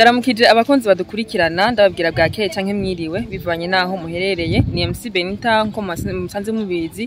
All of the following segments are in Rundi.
Ndaramukije abakunzi badukurikirana, ndababwira bwakeye canke mwiriwe bivanye naho muherereye. Ni MC Benita nko musanze mubizi,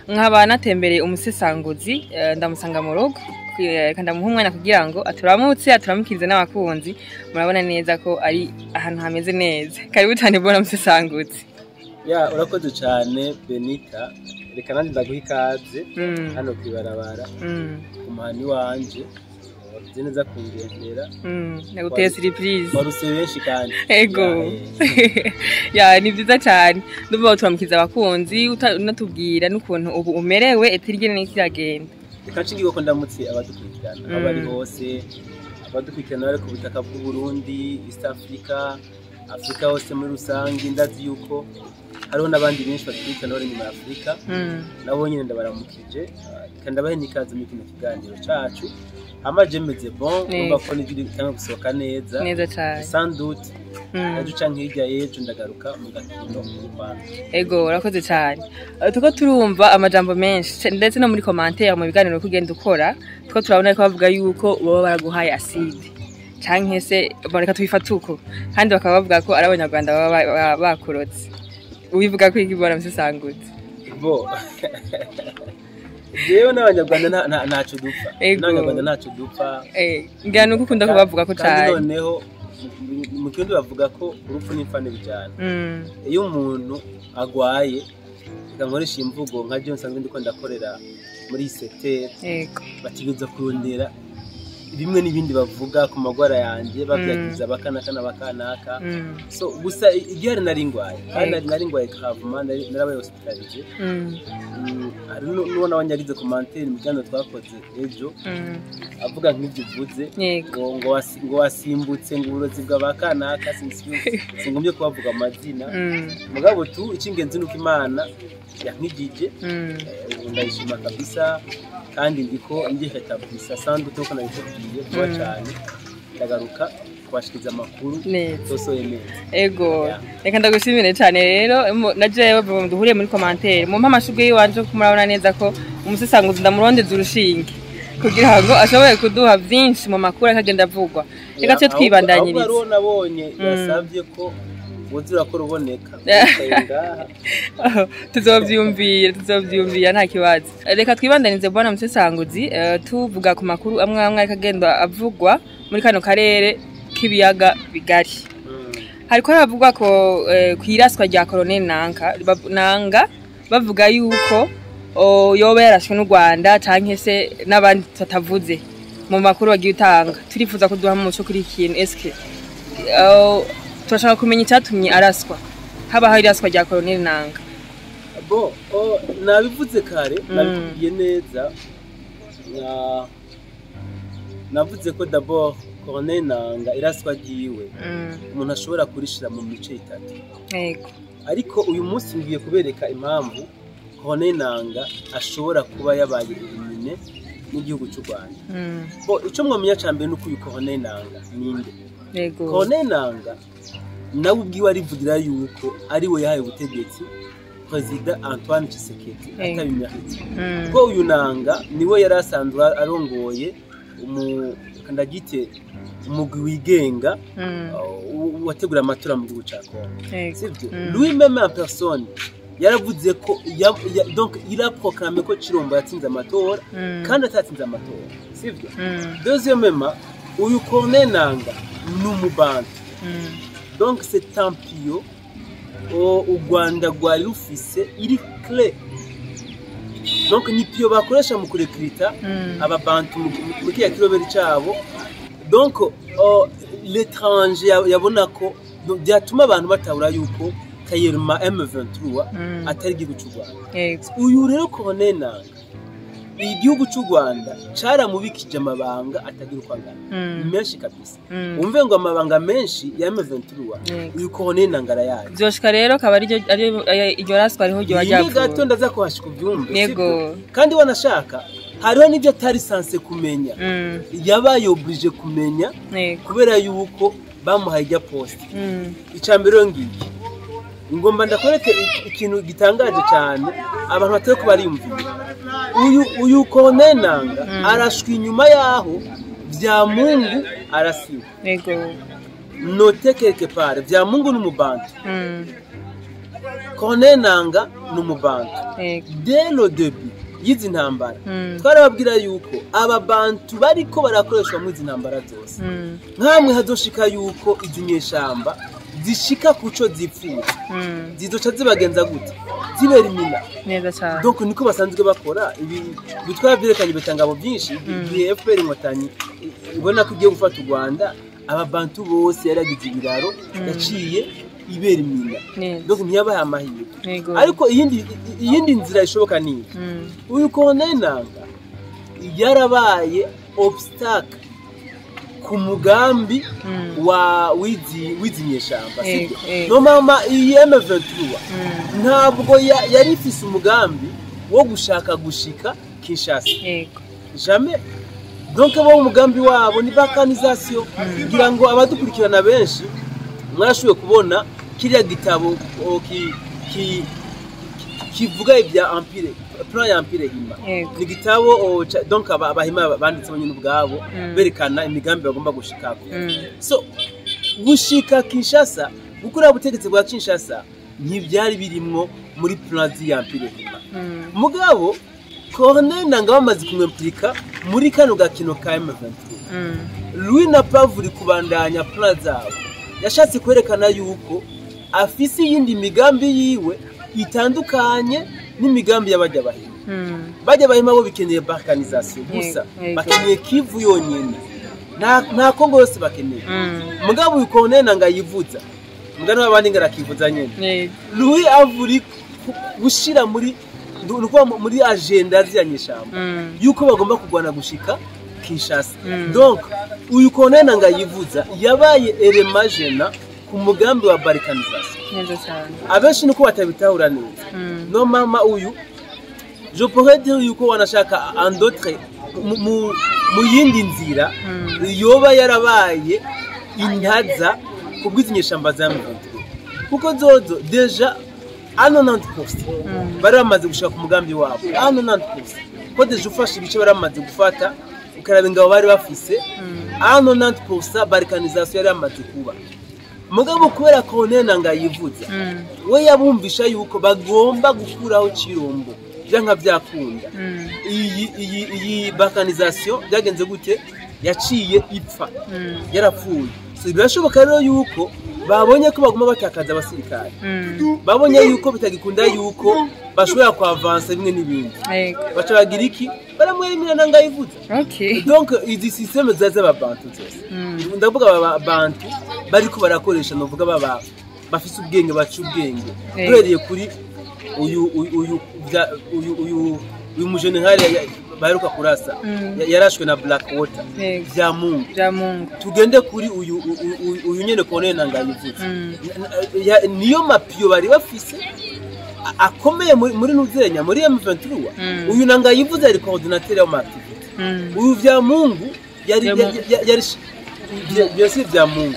nkaba natembereye umusesanguzi, ndamusanga mu rugo, reka ndamuha umwanya kugira ngo aturamutse, aturamukirize n'abakunzi. Murabona neza ko ari ahantu hameze neza. Karibu cyane bwana musesanguzi. Ya, urakoze cyane Benita, reka nanjye ndaguha ikaze hano kwibarabara ku muhani wanje, wagize neza kungendera. Naguteye surprise. Waruse benshi kandi. Ego. Ya. Ya, ni vyiza cyane. Ndumva turamukiza abakunzi, unatubwira n'ukuntu ubu umerewe, etirigene n'ikiragenda. Reka nshinge ko ndamutse abadukurikirana aho bari hose, abadukurikirana bari ku butaka bw'u Burundi, East Africa, Afrika hose muri rusange. Ndazi yuko hariho n'abandi benshi badukurikirana bari inyuma ya Afurika, nabo nyine ndabaramukije. Ah, reka ndabahe n'ikaze muri kino kiganiro cacu. Hama je meze bon, urumva ko n'ijwi ritanga gusohoka neza. Neza cyane. Sans doute ejo canke hirya y'ejo ndagaruka mu gakino mu Rwanda. Ego, urakoze cyane. Tuko turumva amajambo menshi ndetse no muri commentaire mu biganiro ko ugenda ukora, tuko turabona ko bavuga yuko baba baraguhaye acide canke se bareka tubifata uko, kandi bakaba bavuga ko ari abanyarwanda baba bakurotse. Ubivuga ko iki, bwana musesangutse? Bo, jewe n'abanyarwanda ntaco dupfa. Ego. N'abanyarwanda ntaco dupfa. Ngira nuko ukunda kubavuga ko Kandi cane. noneho mu Kirundi bavuga ko urupfu n'imfa ntibijana. Iyo umuntu agwaye, reka nkoresha imvugo nka jewe nsanzwe ndiko ndakorera muri iyi secteur, bategereza kurondera bimwe n'ibindi bavuga ku magwara yanje, babyagiza bakanaka na bakanaka. So gusa igihari nari ngwaye kandi nari ngwaye gravement, narabaye hospitalisé. Hari n'uwo nawe yagize commentaire mu kiganiro twakoze ejo, avuga nk'ibyo uvuze, ngo wasimbutse ngo uburozi bw'abakanaka, singombye kubavuga amazina. Mugabo tu icy'ingenzi nuko Imana yankijije. Ubu ndayishima kabisa kandi ndiko ndirétablissa, sans doute nkuko nabikubwiye, vuba cyane ndagaruka kubashikiriza amakuru tosoye neza. Ego. Yeah. Reka ndagushimire cyane rero. Na jewe duhuriye muri commentaire, mumpe amashurwe yiwanje ko murabona neza ko umusesanguzi ndamurondeza urushinge kugira ngo ashobore kuduha vyinshi mu makuru akagenda avugwa. Reka twe Ahubwo twibandanyirize. hariho nabonye yasabye ko woza urakora uboneka wicaye ngaha. Tuzovyumvira, tuzovyumvira, nta kibazo. Reka twibandanize, bwana musesanguzi, tuvuga ku makuru amwe amwe ariko agenda avugwa muri kano karere k'ibiyaga bigari. Hariko haravugwa ko kw'iraswa rya Colonel Nanka Nanga, bavuga yuko yoba yarashwe n'u Rwanda canke se n'abandi tutavuze mu makuru bagiye utanga. Turifuza ko duha umuco kuri iki kintu. Eske turashaka kumenya icyatumye araswa, habaho iraswa rya Colonel Nanga? Bo, nabivuze kare, nabikubwiye neza. Navuze ko d'abord Corneille Nanga, iraswa ryiwe, umuntu ashobora kurishira mu mice itatu. Ariko uyu munsi ngiye kubereka impamvu Corneille Nanga ashobora kuba yabaye éliminé n'igihugu cy'u Rwanda. Bo, icyo mwamenya ca mbere nuko uyu Corneille Nanga ninde? Corneille Nanga nawe ubwiwe arivugira yuko ari we yahaye ubutegetsi Perezida Antoine Tshisekedi atabimérite. Kuko uyu Nanga niwe yari asanzwe arongoye umu ndagite umugwi wigenga wategura amatora mu gihugu ca Congo. Sivyo? Lui-même en personne yaravuze ko donc il a proclamé ko Chilombo yatsinze amatora kandi atatsinze amatora, sivyo? Deuxièmement, uyu Corneille Nanga ni umubantu. Donc c'est un pion u Rwanda rwari rufise iri clé, donc ni pion bakoresha mu kurecruta ababantu mu kiriya kiroberi cabo. Donc l'étranger yabona ko donc byatuma abantu batahura yuko kayirma M23 atari igihugu cy'u Rwanda. Uyu rero Corneille Nanga, igihugu cy'u Rwanda caramubikije amabanga atagira uko angana, menshi kabisa. Umve ngo amabanga menshi ya M23 uyu Corneille Nanga arayazi. Vyoshika rero akaba ariryo iryo raswa ariho ryoba Yinge gato, ryapfuye. Ndaza kuhashika ubyumve. Yego. Sibyo? Kandi wanashaka hariho n'ibyo atari censé kumenya, yabaye obligé kumenya kubera yuko bamuhaye ijya poste. Icya mbere rero ngiki, ngomba ndakwereke ikintu gitangaje cyane abantu batari ko bariyumvira. Uyu Corneille Nanga arashwa inyuma yaho bya Mungu arasiwe. Note quelque part, Vyamungu ni umubantu, Corneille Nanga ni umubantu. Dès le début y'izi ntambara, twarababwira yuko aba bantu bariko barakoreshwa muri izi ntambara zose, nkamwe hazoshika yuko izi nyeshamba zishika kuco zipfuza, zizoca zibagenza gute? Zibera imina. Neza cyane. Donc niko basanzwe bakora ibi, bitwara byerekanye ibitangabo byinshi. Igihe FPR Inkotanyi ibona ko igiye gufata u Rwanda, aba bantu bose yaragize ibiraro, yaciye ibera imina. Donc ntiyabaye amahirwe. Ariko iyindi nzira ishoboka ni iyi. Uyu Corneille Nanga yarabaye obstacle ku mugambi wa wizi nyeshamba, sibyo? Yego. No mama, iyi M23 ntabwo yari ifise umugambi wo gushaka gushika Kinshasa. Jamais. Donc abo umugambi wabo ni balkanisation. Kugira ngo abadukurikirana benshi mwarashoboye kubona kiriya gitabo kivuga ibya empire, plan ya empire Hima. Ni igitabo donc abahima banditse bonyine ubwabo, berekana imigambi bagomba gushikako. So gushika Kinshasa, gukora ubutegetsi bwa Kinshasa, ntibyari birimwo muri plan ya empire Hima. Mugabo Corneille Nanga bamaze kumwimplika muri kano gakino ka M23, lui n'a pas voulu kubandanya plan zabo. Yashatse kwerekana yuko afise iyindi migambi yiwe itandukanye n'imigambi y'abajya bahima. Bajya bahima bo bikeneye balkanisation gusa, bakeneye Kivu yonyene, nta Kongo yose bakeneye. Mugabo uyu Corneille Nanga yivuza mugani w'abandi ngo arakivuza nyene, lui a voulu gushira muri, ni ukuvuga muri agenda ziriya nyeshamba, yuko bagomba kurwana gushika Kinshasa. Donc uyu Corneille Nanga yivuza yabaye élément gênant ku mugambi wa balkanisation. Neza cyane. Abenshi nuko batabitahura neza. No mama, uyu je pourrais dire yuko wanashaka en d'autres mu yindi nzira, yoba yarabaye intaza ku bw'izi nyeshamba za M23, kuko zozo déjà à 90% bari bamaze gushika ku mugambi wabo, à 90%, ko déjà ufashe ibice bari bamaze gufata, ukaraba ingabo bari bafise, à 90% balkanisation yari yamaze kuba. Mugabo kubera Corneille Nanga yivuza, we yabumvisha yuko bagomba gukuraho Chirombo byanka byakunda. Iyi balkanisation byagenze gute? Yaciye ipfa, yarapfuye. So birashoboka rero yuko babonye ko baguma batakaza abasirikare, babonye yuko bitagikunda yuko bashobora kuavansa bimwe n'ibindi, baca bagira iki? Baramwemerera Nanga yivuza. Donc izi système za z'ababantu zose, ndavuga aba bantu bariko barakoresha, novuga baba bafise ubwenge, baca ubwenge. Duhereye kuri uyu mujenerali baheruka kurasa, yarashwe na Blackwater, Vyamungu. Bya Mungu. Tugende kuri uyu nyene Corneille Nanga yivuze. Niyo ma pions bari bafise akomeye muri nuzenya muri M23. Uyu Nanga yivuze ari coordinateur y'ama activité. Uyu Vyamungu yari yari bien sûr Vyamungu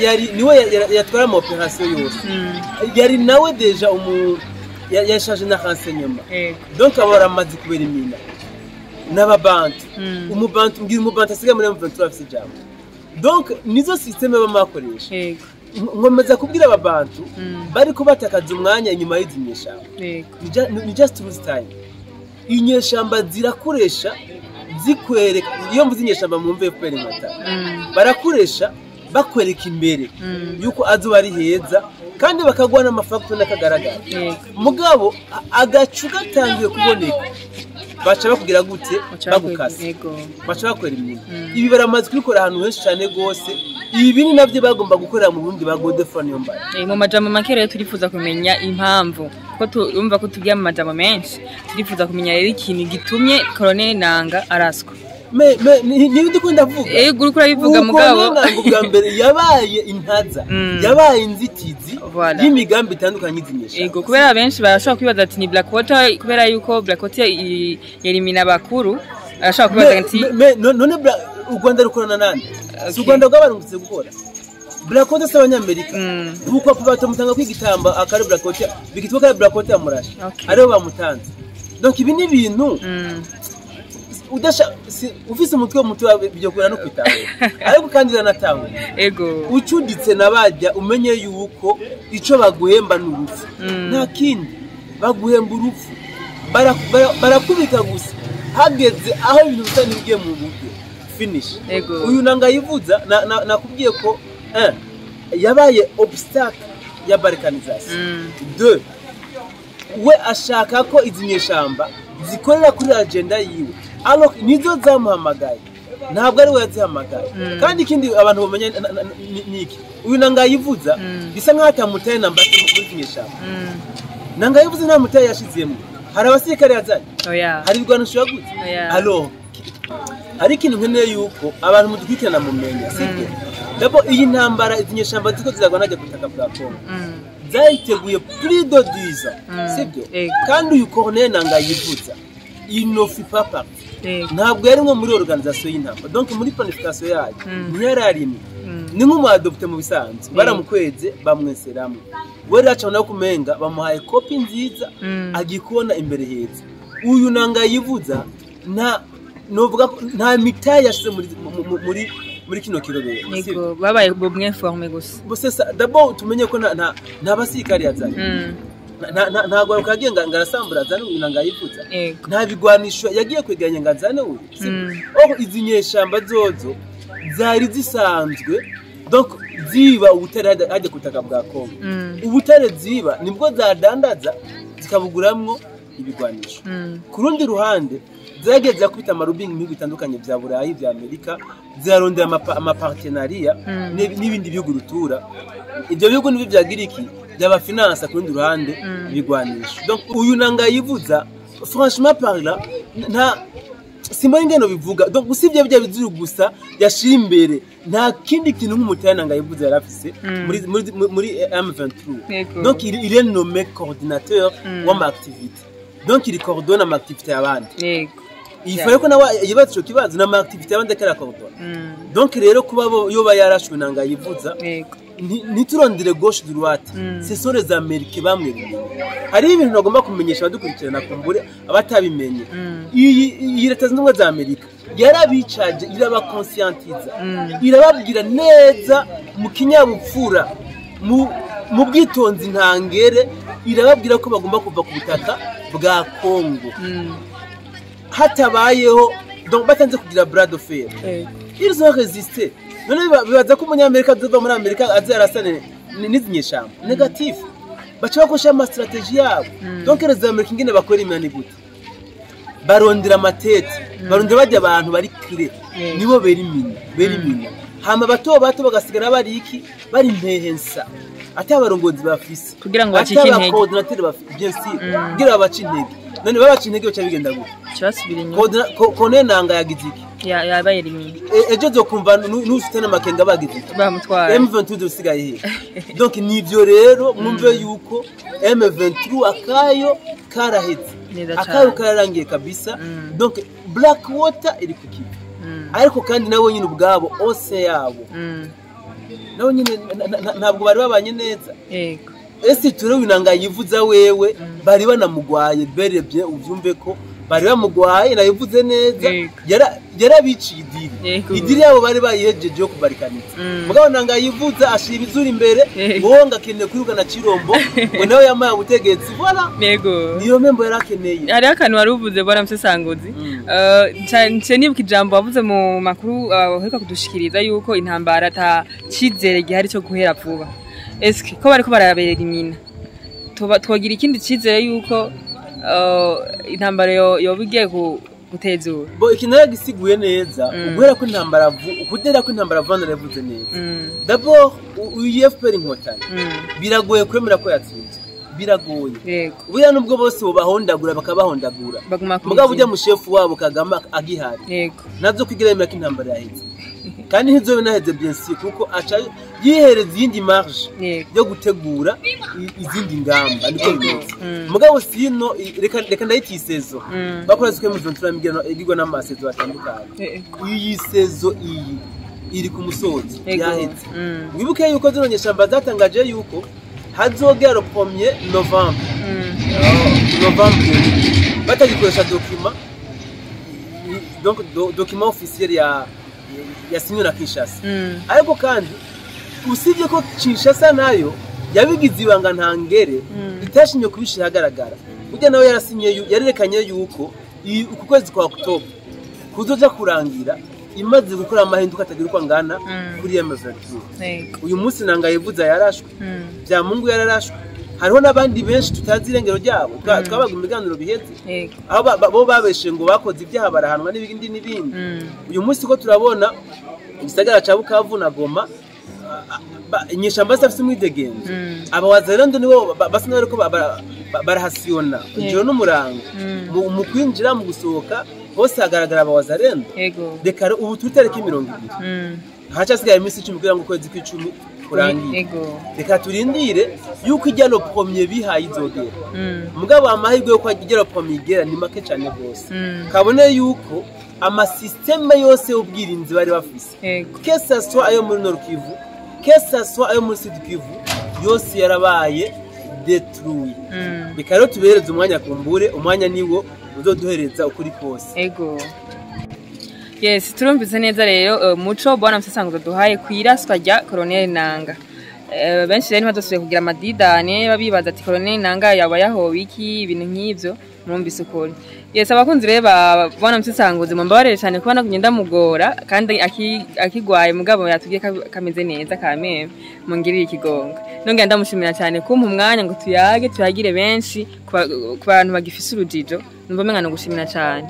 yari niwe yatwara ama opération yose, yari nawe déjà umu yashaje na renseignement. Donc abo baramaze kubera imina n'ababantu. Umubantu, mbwira umubantu asigaye muri M23 afise ijambo. Donc nizo système bama bakoresha. Nkomeza kubwira aba bantu bariko batakaza umwanya inyuma y'izi nyeshamba. Ni just lose time. Inyeshamba zirakoresha zikwereka, iyo mvuze inyeshamba mwumve FPR Inkotanyi, barakoresha bakwereka imbere yuko azoba ari heza, kandi bakaguha n'ama facts n'akagaragara. Mugabo agacu gatangiye kuboneka, baca bakubwira gute? Baca Bagukasa. Baca bakwera inyuma. Ibi baramaze kubikora ahantu henshi cyane rwose. Ibi ni nabyo bagomba gukorera mu Burundi ba Godefroid Niyombare. Mu majambo make rero, turifuza kumenya impamvu, ko turumva ko tugiye mu majambo menshi, turifuza kumenya rero ikintu gitumye Colonel Nanga araswa. Me ni ndiko ndavuga. Ego, uriko urabivuga. Uko Mugabo Nanga ubwa mbere yabaye intaza, yabaye inzitizi Voilà. y'imigambi itandukanye y'izinyeshyamba. Ego, kubera benshi barashobora kwibaza ati ni Blackwater, kubera yuko Blackwater yerimina bakuru, arashobora kwibaza ati None u Rwanda rukorana nande? Si u Rwanda rwabarungutse gukora Blackwater? Si abanyamerika? Nuko batamutanga kwigitamba akari Blackwater, bigitwa kari Blackwater yamurashe, aribo bamutanze. Donc ibi ni ibintu Udasha ufise umutwe muto byokora no kwitahura, ariko kandi uranatahura. Ucuditse nabajya umenye yuko ico baguhemba n'urupfu. Nta kindi baguhemba urupfu. Barakubika gusa hageze aho ibintu bisa n'ibigiye mu buryo finish. Uyu Nangayivuza nakubwiye ko 1 yabaye obstacle ya balkanisation. 2 we ashaka ko izi nyeshamba zikorera kuri agenda yiwe, alors nizo zamuhamagaye, ntabwo ari we yazihamagaye. Kandi ikindi abantu bamenye niki, uyu Nangayivuza bisa nkaho atamutaye namba muri nyeshamba. Nangayivuza nta mutaye yashizemo, hari abasirikare yazanye, hari ibigwanisho yaguze. Alors hari ikintu nkeneye yuko abantu mudukurikirana mumenya, sibyo? D'abord iyi ntambara izi nyeshamba ziko ziragwana najya kutaka bwa Kongo zayiteguye plus de 10 ans, sibyo? Kandi uyu Corneille Nangayivuza il ne fit pas partie, ntabwo yari nko muri organisation y'intambara, donc muri planification yayo ntiyari arimo, ni nk'umu adopte mu bisanzwe, baramukweze bamweseramo, we racha nawe kumenga bamuhaye kopi nziza agiye kubona imbere heza. Uyu Nangayivuza nta novuga nta mitaye yashize muri kino kirobero. Yego, babaye bumwe forme gusa. Bose d'abord tumenye ko nta basirikare yazanye. Ntago kagiye ngarasambura azane uyu Nangayivuza. Nta bigwanisho yagiye kweganya ngazane uyu. Oh, izi nyeshamba zozo zari zisanzwe, donc ziba ubutare hajya kutaka bwa Kongo. Ubutare ziba nibwo zadandaza zikabuguramwo ibigwanisho. Ku rundi ruhande zageze kwita amarubingi mu bihugu bitandukanye bya Burayi, bya Amerika, zirarondera amapartenariat n'ibindi bihugu rutura. Ibyo bihugu nibyo byagira iki byaba finance ku rundi ruhande ibigwanisho. Donc uyu Nangayivuza franchement parlant nta simbona ingeno bivuga, donc usibye bya bizuru gusa yashira imbere, nta kindi kintu nk'umutaya Nangayivuza yarafise muri M23. Donc il est nommé coordinateur w'ama activité, donc il coordonne ama activité y'abandi. Il fallait ko nawe yibaza ico kibazo n'ama activité y'abandi akara coordonne. Donc rero kuba yoba yarashwe Nangayivuza, ntiturondere gauche droite, ce sont les Américains bamwe. Hari ibintu nagomba kumenyesha abadukurikirana kumbure abatabimenye. Iyi leta zunze ubumwe za Amerika yarabicaje, irabakonscientiza, irababwira neza mu kinyabupfura, mu bwitonzi ntangere, irababwira ko bagomba kuva ku butaka bwa Kongo hatabayeho, donc batanze kugira bras de fer. Ils ont résisté. None bibaza ko umunyamerika azova muri Amerika aza yarasane n'izi nyeshamba négatif, baca bakoresha ama stratégie yabo. Donc les Américains ingene bakora imani gute, barondera amatete, barondera bajya abantu bari clé, nibo berimina, hama bato bato bagasigara bari iki, bari impehensa ati abarongozi bafise kugira ngo bacike intege, ati abacoordinateur bafise, bien sûr, kugira babace intege. None babace intege baca bigenda gute? Cyasubira inyuma. Kone Nanga yagize iki? Yabaye rimwe. Ejo zokumva nusite n'amakenga bagize iki? Bamutwara. M23 usigaye he? Donc nivyo rero mwumve yuko M23 akayo karaheze, akayo kararangiye kabisa. Donc Blackwater iri ku kivi, ariko kandi nabo nyine ubwabo ose yabo nabo nyine ntabwo bari babanye neza. Ese ture uyu Nangayivuza wewe bari banamugwaye berebye, uvyumve ko bari bamugwaye nayivuze neza, yarabiciye idiri, idiri yabo bari bayihejeje yo kubarikaniza. Mugabo Nangayivuza ashira ibizuru imbere, wowe ngakeneye kwirukana Cirombo ngo nawe yamaye ubutegetsi, voilà. Niyo membo yarakeneye. Hari akantu wari uvuze bora Musesanguzi, nce nibuka ijambo wavuze mu makuru uheruka kudushikiriza yuko intambara ata cizere gihari cyo guhera vuba. Eske ko bariko baraberera imina, twogira ikindi cizere yuko intambara yoba igiye gutezura? Bo ikintu yaragisiguye neza, uguhera ko intambara ukudera ko intambara vuba naravuze neza. D'abord uyu FPR Inkotanyi biragoye kwemera ko yatsinze, biragoye. Buriya nubwo bose bobahondagura bakabahondagura, mugabo ujya mu chef wabo Kagame agihari nazo kugira yemera ko intambara yaheze, kandi ntizobe naheze bien sûr, kuko aca yihereza iyindi marge yo gutegura izindi ngamba, niko bimeze. Mugabo sino reka ndayitisezo bakora zikwe mu 23 migirano igirwa n'amasezo atandukanye. Iyi sezo iyi iri ku musozo yaheze. Wibuke yuko zino nyeshamba zatangaje yuko hazogera le 1er novembre novembre batagikoresha document Donc document officiel ya yasinywe na Kinshasa. Ariko kandi usibye ko Kinshasa nayo yabigize ibanga ntangere, itashinye kubishira ahagaragara, burya nawe yarasinye, yarerekanye yuko uku kwezi kwa October kuzoja kurangira imaze gukora amahinduka atagira uko angana kuri M23. Uyu munsi Nanga yivuza yarashwe, bya Mungu yararashwe, hariho n'abandi benshi tutazi irengero ryabo, twabaga imiganiro biheze aho bo babeshe ngo bakoze ibyaha barahanwa n'ibindi n'ibindi. Uyu munsi ko turabona igisagara ca Bukavu na Goma, inyeshamba zifise umwidegemvyo, aba wazalendo nibo basa n'abariko barahasiyona ijoro n'umurango, mu kwinjira mu gusohoka hose hagaragara aba wazalendo. Reka ubu turi tariki 20, hacasigaye iminsi 10 kugira ngo ukwezi kw'icumi kurangiye. Reka turindire yuko ijya le premier bihaye izogera. Mugabo amahirwe yo ko ijya le premier igera ni make cyane gose. Kabone yuko amasysteme yose y'ubwirinzi bari bafise, que ça soit ayo muri Nord Kivu, que ça soit ayo muri Sud Kivu, yose yarabaye détruit. Reka rero tubereze umwanya kumbure, umwanya niwo uzoduhereza ukuri kose. Ego. Yes, turumvise neza rero muco bwana Musesanguzi duhaye kwiraswa rya Colonel Nanga. Benshi rero ntibadasubiye kugira amadidane babibaza ati Colonel Nanga yaba yahowe iki, ibintu nk'ivyo, murumvise ukuri. Yes, abakunzi rero ba bwana Musesanguzi mumbabarire cyane kuba nagumye ndamugora kandi akigwaye, mugabo yatubwiye kameze neza kameme, mungirire ikigonga. Nongera ndamushimira cyane kumpa umwanya ngo tuyage, tuyagire benshi ku bantu bagifise urujijo, numva menga no gushimira cyane.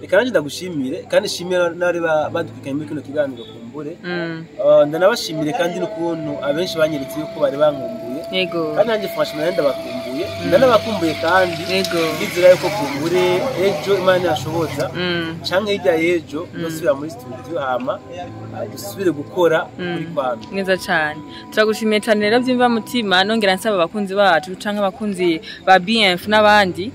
Reka nanjye ndagushimire kandi nshimire n'abari badukurikiranye muri kino kiganiro kumbure. Ndanabashimire kandi n'ukuntu abenshi banyeretse yuko bari bankumbuye. Kandi nanjye franchement ndabakumbuye, ndanabakumbuye kandi ndizera yuko kumbure ejo Imana yashoboza canke hirya y'ejo dusubira muri studio hama dusubire gukora kuri kwami. Neza cyane, turagushimiye cyane rero byimva mutima. Nongera nsaba abakunzi bacu canke abakunzi ba BF n'abandi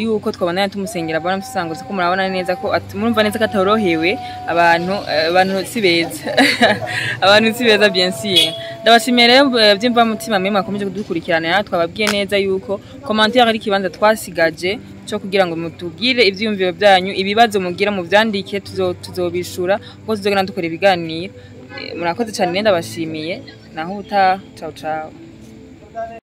yuko twabandanya tumusengera bwana Musesanguzi, ko murabona neza ko murumva neza ko atorohewe, abantu si beza, abantu si beza bien sûr. Ndabashimiye rero byimva mutima mwe mwakomeje kudukurikirana. Twababwiye neza yuko commentaire ari kibanza twasigaje cyo kugira ngo mutubwire ivyiyumviro byanyu, ibibazo mugira muvyandike, tuzobishura kuko tuzogenda dukora ibiganiro. Murakoze cyane, ndabashimiye, naho utaha. Ciao ciao.